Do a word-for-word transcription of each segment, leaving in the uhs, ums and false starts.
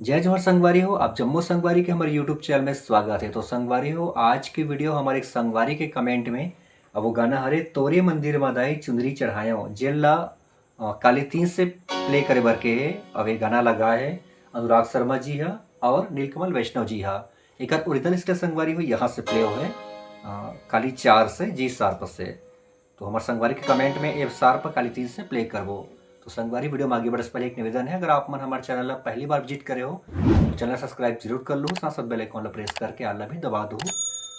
जय जोहार संगवारी हो, आप जम्मो संगवारी के हमर YouTube चैनल में स्वागत है। तो संगवारी हो, आज के वीडियो हमर एक संगवारी के कमेंट में, अब वो गाना हरे तोरे मंदिर मा दाई चुनरी चढ़ायो, जेन ला अ, काली तीन से प्ले करे बर के हे। अब ये गाना लगा है अनुराग शर्मा जी हा और नीलकमल वैष्णव जी हा। एकर ओरिजिनल स्केल संगवारी हो यहाँ से प्ले हो है, अ, काली चार से जी शार्प से। तो हमर संगवारी के कमेंट में ए शार्प काली तीन से प्ले करबो। तो संगवारी, वीडियो में आगे बढ़े से पहले एक निवेदन है, अगर आप मन हमारे चैनल ला पहली बार विजिट करे हो तो चैनल सब्सक्राइब जरूर कर लो, साथ साथ बेल आइकन ला प्रेस करके ऑल ला भी दबा दो,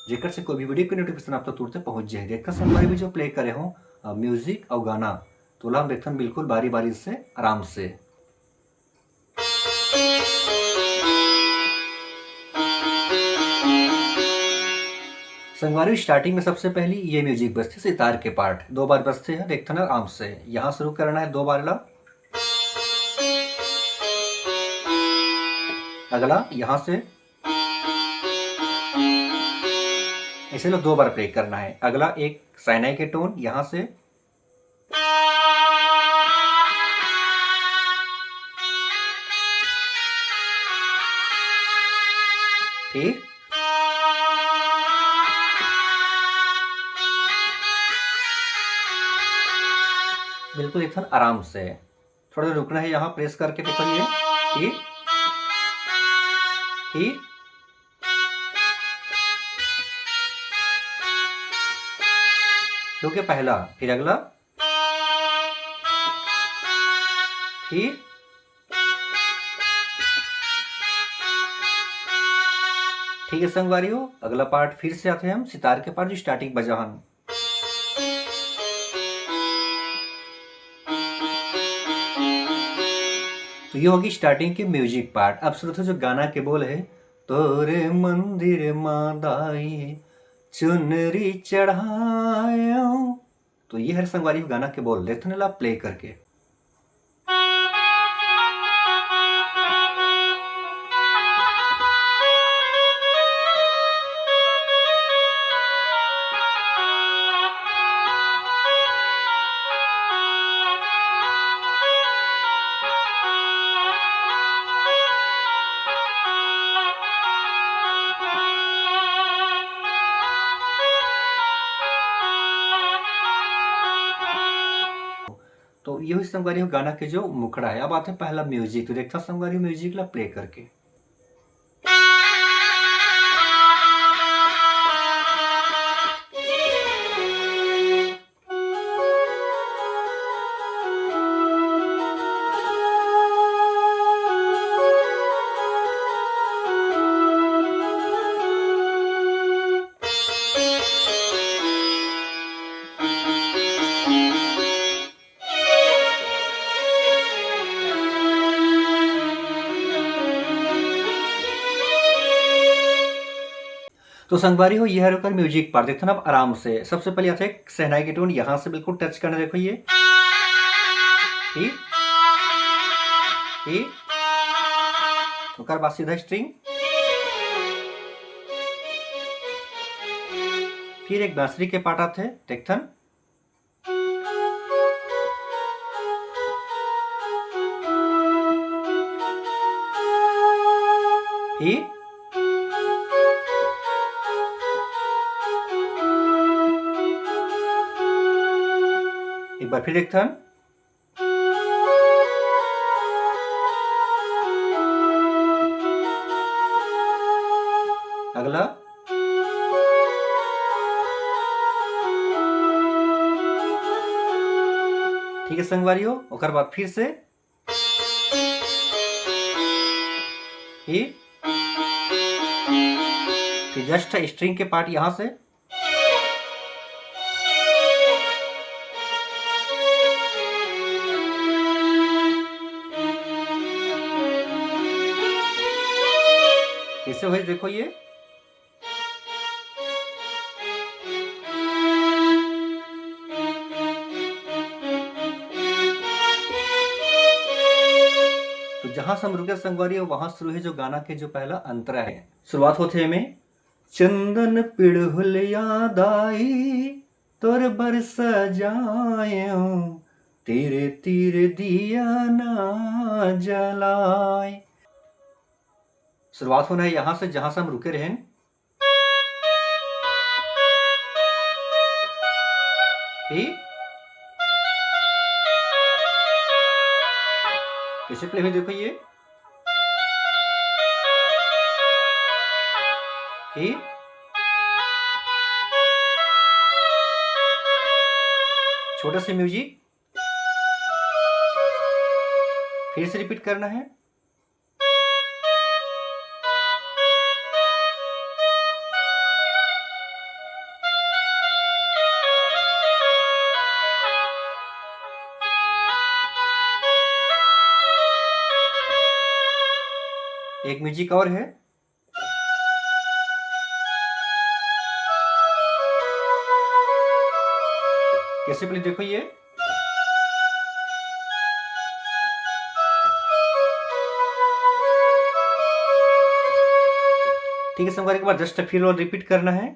जेकर से कोई भी वीडियो की नोटिफिकेशन आप तक तुरंत पहुंच जाए। देखा संगवारी, भी जो प्ले करे हो म्यूजिक और गाना, तो ओला हम देखथन बिल्कुल बारी बारी से, आराम से। संगवारी, स्टार्टिंग में सबसे पहली ये म्यूजिक बजथे, सितार के पार्ट दो बार बजथे, देखथन आराम से। यहाँ शुरू करना है दो बार ला। अगला यहाँ से, ऐसे लो दो बार प्ले करना है। अगला एक शहनाई के टोन यहाँ से, फिर बिल्कुल एक ठन आराम से, थोड़ा सा रुकना है यहाँ प्रेस करके, पकड़िए। फिर, फिर, क्योंकि पहला, फिर अगला, फिर, ठीक है संगवारी हो, अगला पार्ट फिर से आते हैं हम सितार के पार्ट, जो स्टार्टिंग बजा हन। तो ये होगी स्टार्टिंग के म्यूजिक पार्ट। अब श्रोता, जो गाना के बोल है, "तोरे मंदिर मा दाई चुनरी चढ़ायो", तो ये हर संगवारी हो गाना के बोल, देखथन ला प्ले करके। तो ये हुई संगवारी हो गाना के जो मुखड़ा है। अब आते हैं पहला म्यूजिक, तो देखता संगवारी म्यूजिक ला प्ले करके। तो संगवारी हो, ये हर ओकर म्यूजिक पार्ट। देखथन अब आराम से, सबसे पहले आथे शहनाई के टोन, यहाँ से बिल्कुल टच करना, देखो ये, ई, ई, ओकर बाद सीधा स्ट्रिंग, फिर एक बांसुरी के पार्ट आथे, देखथन, ई। एक बार फिर देखथन। अगला। ठीक है संगवारी हो, ओकर बाद फिर से ई, फिर जस्ट स्ट्रिंग के पार्ट यहाँ से। कैसे हुए देखो ये। तो जहाँ से हम रुके संगवारी, वहाँ शुरू है जो गाना के जो पहला अंतरा है। शुरुआत होथे एमे, चंदन पिड़हुलिया दाई तोर बर सजाएंव, तेरे तीर दिया ना जलाए। शुरुआत होना है यहाँ से, जहाँ से हम रुके रहेन। ठीक, कैसे प्ले हुई देखो ये। ठीक, छोटा सा म्यूजिक, फिर से रिपीट करना है। एक म्यूजिक और है। कैसे प्ले देखो ये। ठीक है, संगवारी, एक बार जस्ट फिर और रिपीट करना है।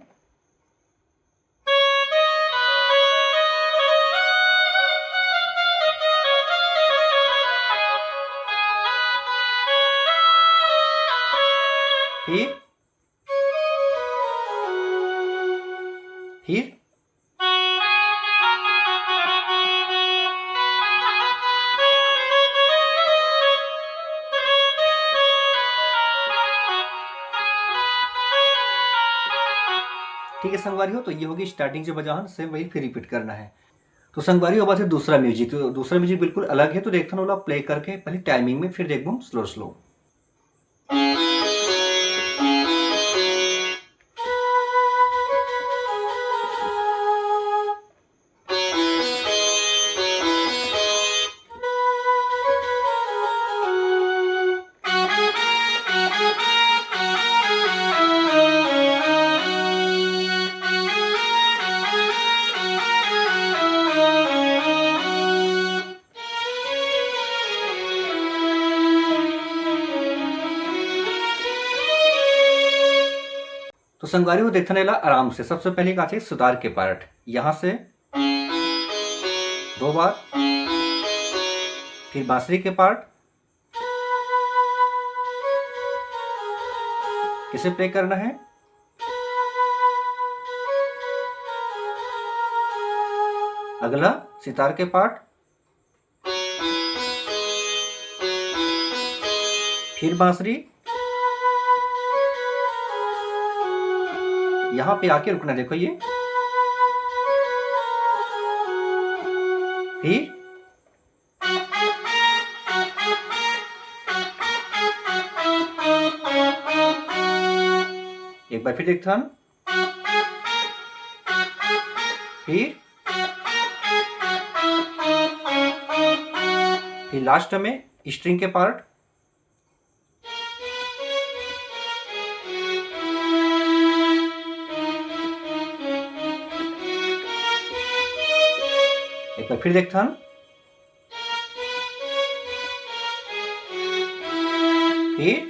फिर, फिर। ठीक है संगवारी हो, तो ये होगी स्टार्टिंग जो बजा हन, सेम वही फिर रिपीट करना है। तो संगवारी हो, अब आथे दूसरा म्यूजिक। तो दूसरा म्यूजिक बिल्कुल अलग है, तो देखथन ओला प्ले करके पहले टाइमिंग में, फिर देखबो स्लो स्लो। तो संगवारी हो, देखथन एला आराम से। सबसे पहले का आथे सुतार के पार्ट, यहाँ से दो बार, फिर बांसुरी के पार्ट, कैसे प्ले करना है। अगला सितार के पार्ट, फिर बांसुरी, यहाँ पे आके रुकना, देखो ये, फिर एक बार फिर देखथन, फिर, फिर लास्ट में स्ट्रिंग के पार्ट। एक बार फिर देखथन, फिर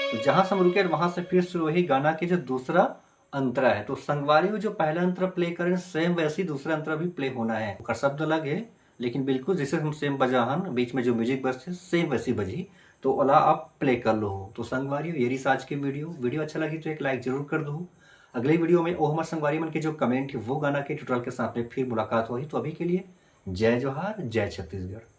तो जहां से हम रुके, वहां से फिर शुरू होही गाना के जो दूसरा अंतरा है। तो संगवारी हो, जो पहला अंतरा प्ले करें, सेम वैसे ही दूसरा अंतरा भी प्ले होना है। ओकर शब्द अलग है, लेकिन बिल्कुल जैसे हम सेम बजा हन, बीच में जो म्यूजिक बजथे, सेम वैसे ही बजही। तो ओला आप प्ले कर लो। तो संगवारी हो, ये रहिस आज के वीडियो। वीडियो अच्छा लगी तो एक लाइक जरूर कर दो। अगले वीडियो में ओ हमर संगवारी मन के जो कमेंट है, वो गाना के ट्यूटोरियल के साथ में फिर मुलाकात होही। तो अभी के लिए जय जोहार, जय छत्तीसगढ़।